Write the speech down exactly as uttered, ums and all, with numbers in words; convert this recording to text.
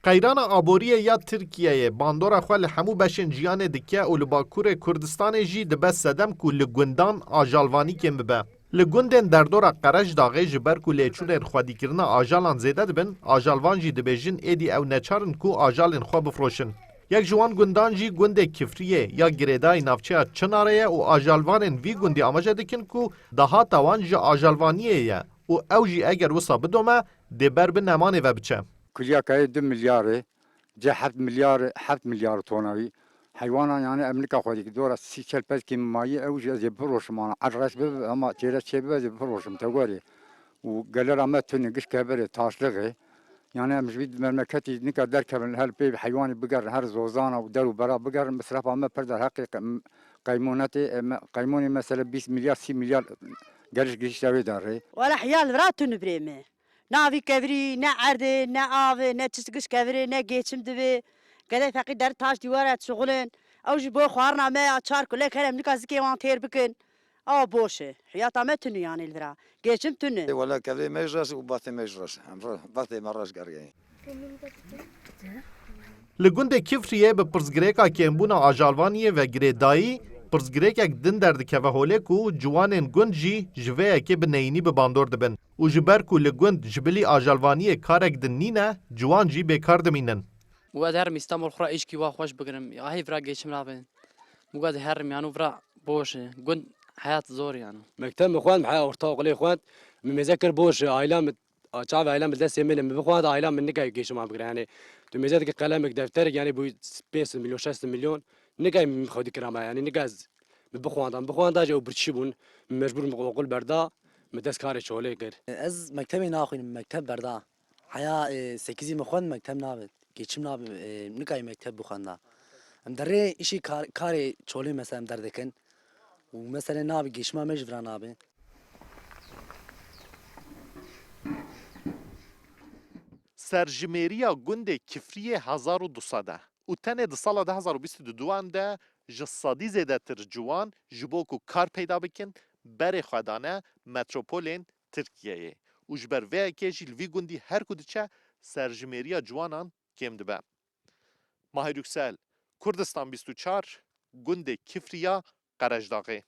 Qeyrana aboriyê ya Tirkiyeyê bandora xwe li hemû beşên jiyanê dike û li Bakurê Kurdistanê jî dibe sedem ku li gundan ajalvanî kêm bibe. Li gundên derdora Qerecdaxê ji ber ku lêçûnên xwedîkirina ajalan zêde dibin, ajalvan jî dibêjin êdî ew neçar in ku ajalên xwe bifroşin. Yek ji wan gundan jî gundê Kifriyê ya girêdayî navçeya Çinarê ye û ajalvanên vî gundî amaje dikin ku dahata wan ji ajalvaniyê ye û ew jî eger wisa bidome, dê ber bi nemanê ve biçe. Kuliyakayê du milyarê, cê heft milyar, heft milyar tonawî. Heywana, yani, em nika xwedî dora sî çel pezkî min mayî, ew jî ez ê bifiroşim, ana, erd reş bibe, ama çêre çê bibe, ez ê bifiroşim, te gorî. Û gelera me tune, giş kevirê, taşlixê. Yani, em ji vî memleketî nika derkevin, her pê heywanî bigerin, her zozana û der û bera bigerin, misrefa me pir der heqê qe-, qeymonetê, e, me-, qeymonê mesele bîst milyar, sî milyar geliş gihişte wê derê. Wala hiya li vira tune birê me. Na vî kevirî, ne erdê, ne avê, ne çi giş kevirê, ne geçim divê. Gelek feqîr der taş dîwara dişixulin. Ew jî bo xwarina me ya çar kulek her em nika zikê wan têr bikin. Ewa boş e. Hiyata me tune yanê li vira. Geçim tune. Ê wele kevê me jî reş û batê me jî reş. Em re-, batê me reş gergeyê. Li gundê Kifriyê bi pirsgirêka kêmbûna ajalvaniyê ve girêdayî, pirsgirêkek din derdikeve holê ku ciwanên gund jî ji vê yekê bi neyînî bi bandor dibin û ji ber ku li gund ji bilî ajalvaniyê karek din nîne, ciwan jî bêkar dimînin. Û ez herim Îstanbul xwe îşkî wa xweş bigirim. Ya hê vira geçim nabin. Û ez herim, yanû vira boş e. Gund heyat zor, yanû. Mekteb min xwend, heya ortaokulê xwend. Min mêze kir boş e. Aîla min, a, çavê aîla min destê min e. Min bixwend, aîla min nikay geçima bigire. Yani, tu mêze dikî qelemek, defterek, yani, bû pênc sed milyon, şeş sed milyon. Nikay min xwedî kirama. Yani, nikay ez min bixwanda. Min bixwanda jî ew birçî bûn. Min mecbûr min okul berda. Min dest karê çolê kir. Ez mektebê naxwînim, mekteb berda. Heya, e, sekizî min xwend, mekteb nabe. Geçim nabe, e, nikayê mekteb bixwenda. Em derê îşî kar-, karê çolê mesela em derdikin. Û mesela nabe, geçima me ji vira nabe. Serjimêriya gundê Kifriyê hezar û du sed e û tenê di sala du hezar û bîst û duan de ji sedî zêdetir ciwan ji bo ku kar peyda bikin, berê xwe dane metropolên Tirkiyeyê û ji ber vê yekê jî li vî gundî her ku diçe serjimêriya ciwanan kêm dibe. Mahir Yüksel, Kurdistan bîst û çar, gundê Kifriya Qerecdaxê.